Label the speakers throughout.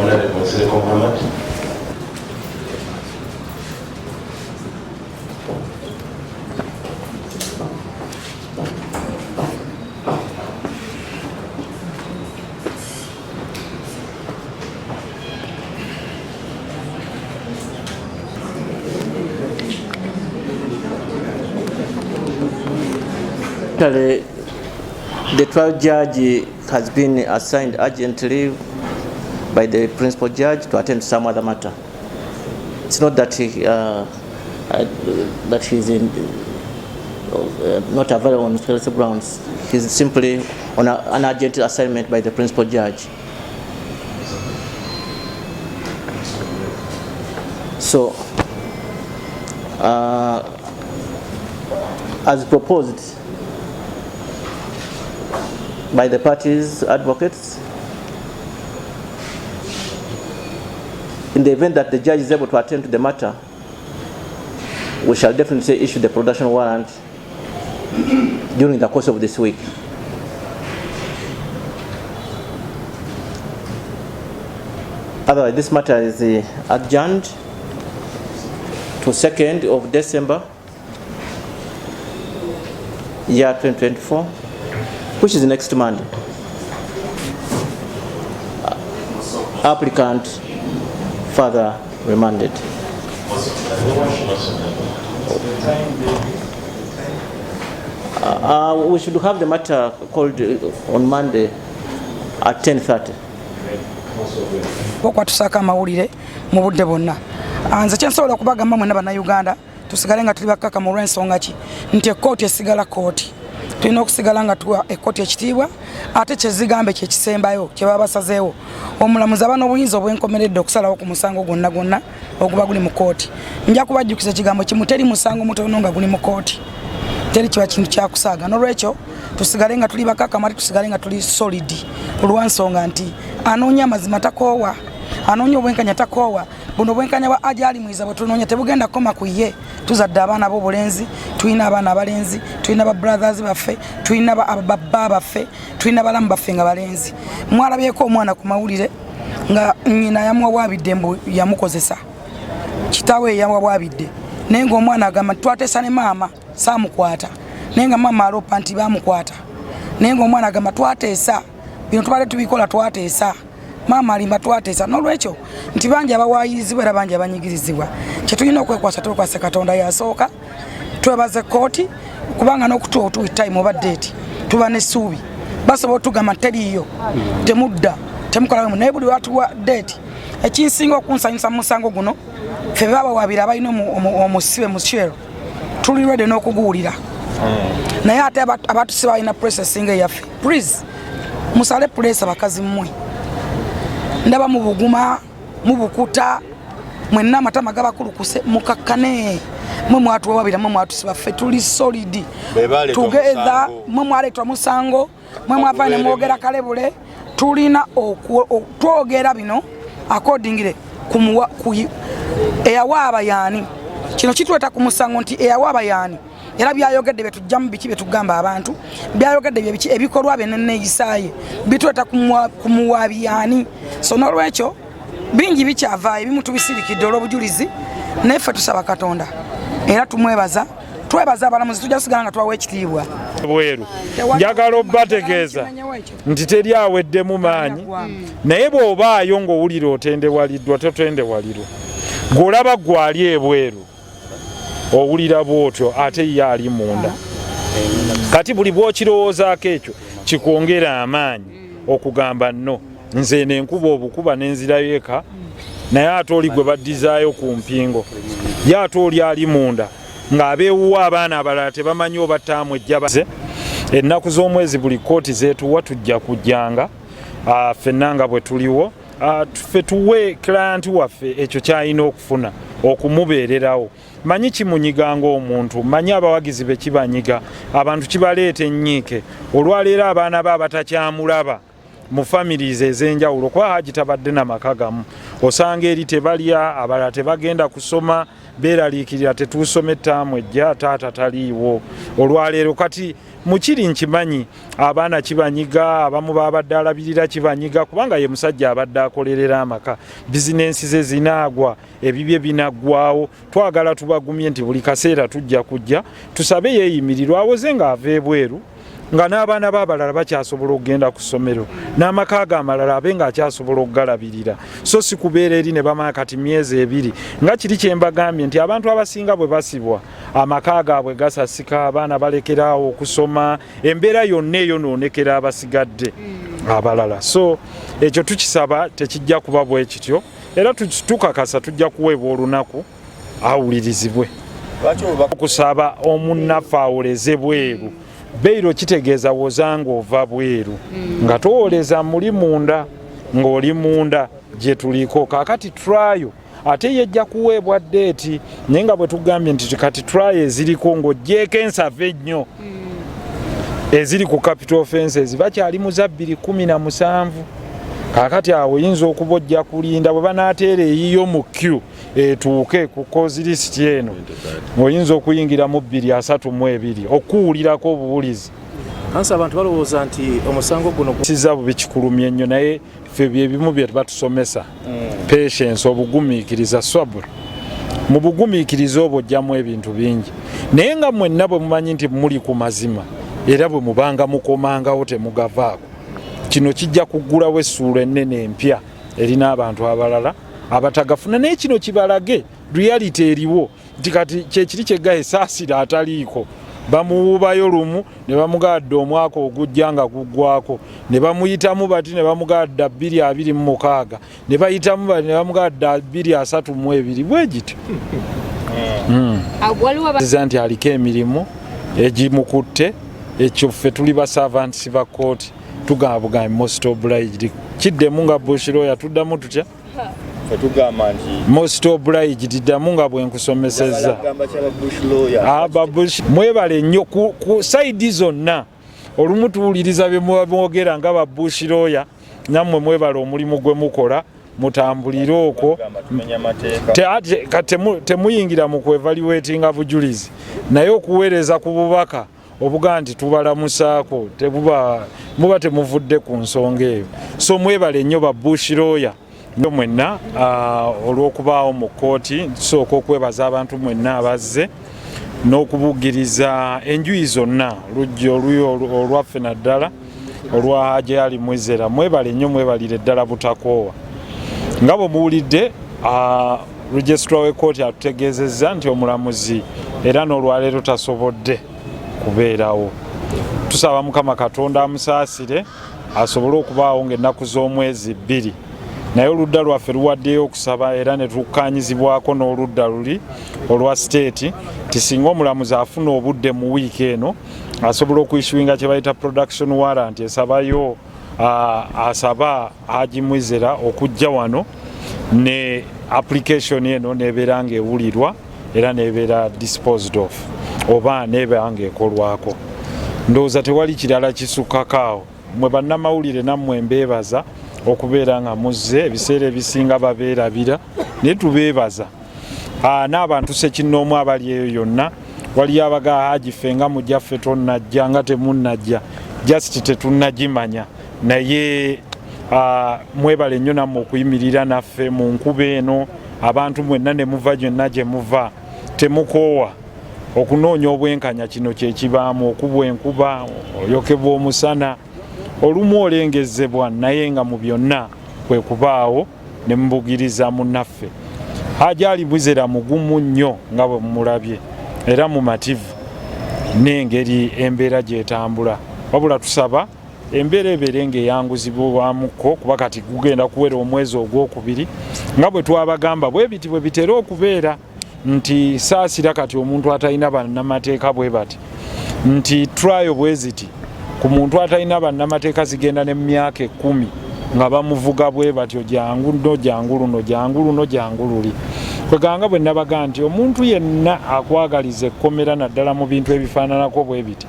Speaker 1: Honorable Nsereko Muhammad.
Speaker 2: Actually, the trial judge has been assigned urgently by the principal judge to attend to some other matter. It's not that he that he's in not available on health grounds. He's simply on an urgent assignment by the principal judge. So, as proposed by the parties' advocates, in the event that the judge is able to attend to the matter, we shall definitely issue the production warrant during the course of this week. Otherwise, this matter is adjourned to 2nd of December, year 2024, which is next Monday. Applicant further remanded. We should have the matter called on Monday at 10:30.
Speaker 3: Okwatusaako amawulire mu budde bwonna. Nze kyensobola okubagamba mwenna Bannayuganda, tusigale nga tuli bakkakamu olw'ensonga ki nti ekkooti esigala kkooti. Tulina okusigala nga tuwa ekkooti ekitiibwa, ate kyezigamba ekyo ekisembayo kye baba basazeewo. Omulamuzi aba n'obuyinza obwenkomeredde okusalawo ku musango gwonna gwonna oguba guli mu kkooti. Nja kubajjukiza ekigambo kimu, teri musango mutono nga guli mu kkooti, teri kiba kintu kyakusaaga. N'olwekyo tusigale nga tuli bakakamu, ate tusigale nga tuli solid olwansonga nti anoonya amazima takoowa, anoonya obwenkanya takoowa. Buno obwenkanya bwa Haji Mwiza bwe tunoonya tebugenda kukoma ku ye. Tuzadde abaana b'obulenzi, tulina abaana abalenzi, tulina ba brothers baffe, tulina babba baffe, tulina balamu baffe nga balenzi. Mwalabyeko omwana ku mawulire nga nnyina yamuwawaabidde mbu yamukozesa, kitaawe yamuwawaabidde, naye ng'omwana agamba nti twateesa ne maama saamukwata, naye nga maama aloopa nti baamukwata, naye ng'omwana agamba twateesa, bino tubadde tubikola twateesa, maama alimba twateesa. N'olwekyo nti bangi abawaayirizibwa era bangi abanyigirizibwa. Kyetulina okwekwasa, twekwase Katonda yasooka, twebaze kkooti kubanga n'okutuwa otuwa time oba date tuba n'essuubi. Basobola otugamba teriiyo, temudda, temukola, naye buli watuwa date. Ekinsinga okunsanyusa mu musango guno, ffe babawaabira abalina omusibe mu cell, tuli ready n'okuguwulira, naye ate abatusiba balina processing eyaffe. Please musale puleesa bakazi mmwe, ndaba mubuguma mubukuta mwenna, amatama gabakulukuse, mukakkane. Mwe mwatuwabira, mwe mwatusiba, ffe tuli solid together. Mwe mwaleetwa musango, mwe mwava ne mwogera kalebule. Tulina twogera bino accordingly eyawaaba yaani. Kino kitweta ku musango nti eyawaaba yaani, era byayogedde byetujjamu biki, byetugamba abantu byayogedde bye biki, ebikolwa bye neneeyisaaye bitweta ku muwaabi yaani. So n'olwekyo bingi bikyavaayo, ebimu tubisirikidde olw'obujulizi, naye ffe tusaba Katonda era tumwebaza, twebaza abalamuzi, tujja kusigala nga twawa ekitiibwa.
Speaker 4: Bweru njagala obbategeeza nti teri aweddemu maanyi, naye bw'obaayo ng'owulira otendewaliddwa, totendewalirwa. Gw'olaba gwali ebweru owulira bw'otyo, ate ye ali munda. Kati buli bw'okirowoozaako ekyo kikwongera amaanyi okugamba nno nze nenkuba obukuba nenzirayo eka, naye ate oli gwe baddizaayo ku mpingo ye, ate oli ali munda ng'abeewuwa abaana abalala tebamanyi oba ttaamu ejja baze. Ennaku z'omwezi buli kkooti zeetuwa tujja kujjanga ffenna nga bwe tuliwo, ffe tuwe client waffe ekyo kyalina okufuna okumubeererawo. Manyi kimunyiga ng'omuntu, manyi abawagizi be kibanyiga, abantu kibaleeta ennyiike olwaleero abaana be abatakyamulaba mu families ez'enjawulo, kuba Haji tabadde na maka gamu, osanga eri tebalya, abalala tebagenda kusoma. Beeraliikirira tetuusome ttaamu ejja, taata taliiwo olwaleero. Kati mukiri nkimanyi abaana kibanyiga, abamu babadde alabirira kibanyiga, kubanga ye musajja abadde akolerera amaka, bizinensi ze zinaagwa, ebibye binaggwawo. Twagala tubagumye nti buli kaseera tujja kujja tusabe yeeyimirirwa awoze ng'ava ebweru, nga n'abaana be abalala bakyasobola okugenda ku ssomero, n'amaka ge amalala abe ng'akyasobola okugalabirira, so si kubeera eri ne bamanya kati myezi 2 nga kiri. Kye mbagambye nti abantu abasinga bwe basibwa amaka gaabwe gasasika, abaana balekeraawo okusoma, embeera yonna eyonoonekera abasigadde abalala. So ekyo tukisaba tekijja kuba bwe kityo, era tukakasa tujja kuweebwa olunaku awulirizibwe. Okusaba omunnaffe awoleze bweru, bail kitegeeza wozanga ova bweru nga towoleza muli munda, ng'oli munda gye tuliko kaakati. Trial ate yejja kuweebwa date, naye nga bwe tugambye nti kati trial eziriko ng'oggyeeko ensava ennyo eziri ku capital offenses bakyali mu za 2017. Kaakati awo oyinza okuba ojja kulinda bwe banaateera eyiyo mu queue etuuke ku cause list eno, oyinza okuyingira mu 2032 okuwulirako obuwulizi.
Speaker 1: Ansi abantu balowooza nti omusango guno
Speaker 4: Siza bubi, kikulumye ennyo, naye ffe byebimu bye batusomesa, patience, obugumiikiriza, sabur. Mu bugumiikiriza obwo ojjamu ebintu bingi, naye nga mwenna bwe mumanyi nti muli ku mazima, era bwe mubanga mukomangawo temugavaako, kino kijja kuggulawo essuula ennene empya erina abantu abalala abatagafuna. Naye kino kibalage reality eriwo nti kati kyekiri kyeggaye saasira ataliiko bamuwuubayo lumu ne bamugadda omwaka ogujja nga guggwako, ne bamuyitamu bati ne bamugadda 2026, ne bayitamu bati ne bamugadda 2032, bwe gityo.
Speaker 5: Waliwo
Speaker 4: Nti aliko emirimu egimukutte, ekyo ffe tuli ba servants ba kooti, tugamba bugambi most obliged. Kiddemu nga bush lawyer, tuddamu tutya?
Speaker 6: Tugamba nti
Speaker 4: Most obliged, ddamu nga bwe nkusomesezza.
Speaker 6: Gamba kyaba bush lawyer.
Speaker 4: Aba bush mwebale nnyo ku side zonna. Olumu tuwuliriza bye muba mwogera nga ba bush lawyer, nammwe mwebale omulimu gwe mukola, mutambulire okwo.
Speaker 6: Gamba tumenya amateeka.
Speaker 4: Ate temuyingira mu kuevaluatinga bujulizi, naye okuweereza ku bubaka obugaa nti tubalamusaako, tebuba muba temuvudde ku nsonga eyo. So mwebale nnyo ba bush lawyer nnyo mwenna olw'okubaawo mu kkooti. Tusooka okwebaza abantu mwenna abazze n'okubugiriza enjuyi zonna, lujja oluyi olwaffe naddala olwa Haji Ali Mwizera. Mwebale nnyo, mwebalire ddala butakoowa. Nga bwe muwulidde, registrar w'ekkooti atutegeezezza nti omulamuzi era n'olwaleero tasobodde kubeerawo. Tusaba Mukama Katonda amusaasire asobole okubaawo ng'ennaku z'omwezi 2. Naye oludda lwaffe luwaddeyo okusaba era ne tukkanyizibwako n'oludda luli olwa state nti singa omulamuzi afuna obudde mu wiiki eno, asobola okuissuinga kye bayita production warrant esabayo asaba Haji Mwizera okujja wano ne application eno nebeera ng'ewulirwa era nebeera disposed of oba nebeera ng'ekolwako. Ndowooza tewali kirala kisukkako awo. Mwe bannamawulire nammwe mbeebaza okubeera nga muzze. Ebiseera ebisinga babeerabira, naye tubeebaza. N'abantu sekinnoomu abali eyo yonna, waliyo abagaa Haji ffe nga mujjaffe tonnajja, nga temunnajja, just tetunnagimanya. Naye mwebale nnyo nammwe okuyimirira naffe mu nkuba eno, abantu mwenna ne muva gyonna gye muva, temukoowa okunoonya obwenkanya. Kino kyekibaamu okubwa enkuba, oyokebwa omusana, olumu olengezebwa, naye nga mu byonna kwe kubaawo ne mubugiriza munnaffe Haji Ali Mwizera. Mugumu nnyo nga bwe mumulabye era mumativu n'engeri embeera gy'etambula, wabula tusaba embeera ebeere ng'eyanguzibwamuko, kuba kati gugenda kuwera omwezi ogwokubiri. Nga bwe twabagamba, bwe biti bwe bitera okubeera nti saasira kati omuntu atalina bannamateeka bwe bati nti trial bwe ziti ku muntu atalina bannamateeka zigenda ne mu myaka 10 nga bamuvuga bwe batyo, jangu no, jangu luno, jangu luno, jangu luli. Kweganga bwe nabaga nti omuntu yenna akwagaliza ekkomera, naddala mu bintu ebifaananako bwe biti,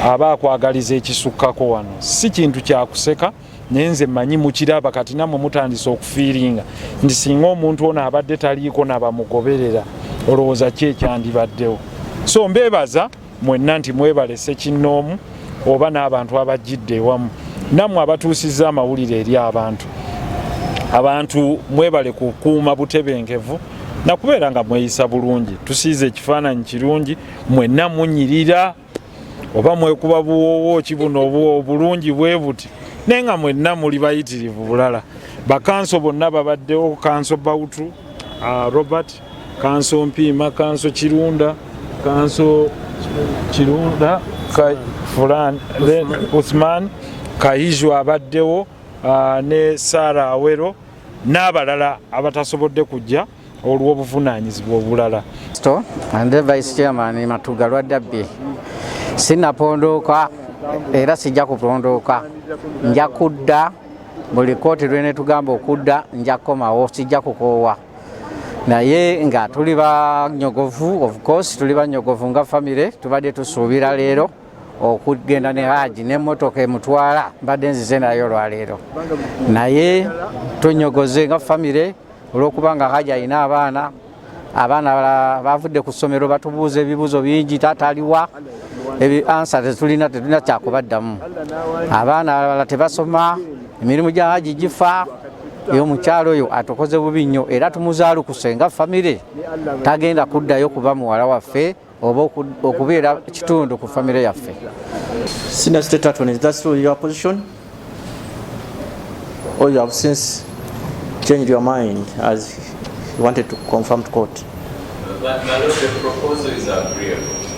Speaker 4: aba akwagaliza ekisukkako. Wano si kintu kyakuseka, naye nze mmanyi mukiraba kati nammwe mutandise okufeelinga nti singa omuntu ono abadde taliiko nabamugoberera, Olowooza ki ekyandibaddewo? So mbeebaza mwenna nti mwebale ssekinnoomu oba n'abantu abajjidde ewamu, nammwe abatuusizza amawulire eri abantu. Abantu mwebale kukuuma butebenkevu nakubeera nga mweyisa bulungi. Tusiize ekifaananyi kirungi, mwenna munyirira oba mwekuba buwoowo ki buno obulungi bwe buti, naye nga mwenna muli bayitirivu bulala. Bakanso bonna babaddewo, Kanso Bautu, Robert, Kanso Mpiima, Kanso Kirunda, Kanso Kirunda Fulan, Uthman Kahijo abaddewo, ne Sarah Awero n'abalala abatasobodde kujja olw'obuvunaanyizibwa obulala.
Speaker 5: And the Vice Chairman Matuga Lwadabbi, sinapondooka era sijja kupondooka, nja kudda buli kooti lwenetugamba okudda, nja kukomawo, sijja kukoowa. Naye nga tuli banyogovu, of course tuli banyogovu nga famire. Tubadde tusuubira leero okugenda ne Haji n'emmotoka emutwala mbadde nzize nayo olwaleero, naye tunyogoze nga famire olw'okuba nga Haji alina abaana. Abaana bavudde ku ssomero batubuuza ebibuuzo bingi, taata aliwa? Answer tetulina, tetulina kyakubaddamu. Abaana abalala tebasoma, emirimu gya Haji gifa. Omukyalo oyo atukoze bubi nnyo era tumuzaalukuse nga famire, tagenda kuddayo kuba muwala waffe oba okubeera kitundu ku famire yaffe.
Speaker 2: Senior State Attorney, is that still your position? Or you have since changed your mind as you wanted to confirm to court?
Speaker 7: My lord, the proposal is agreeable.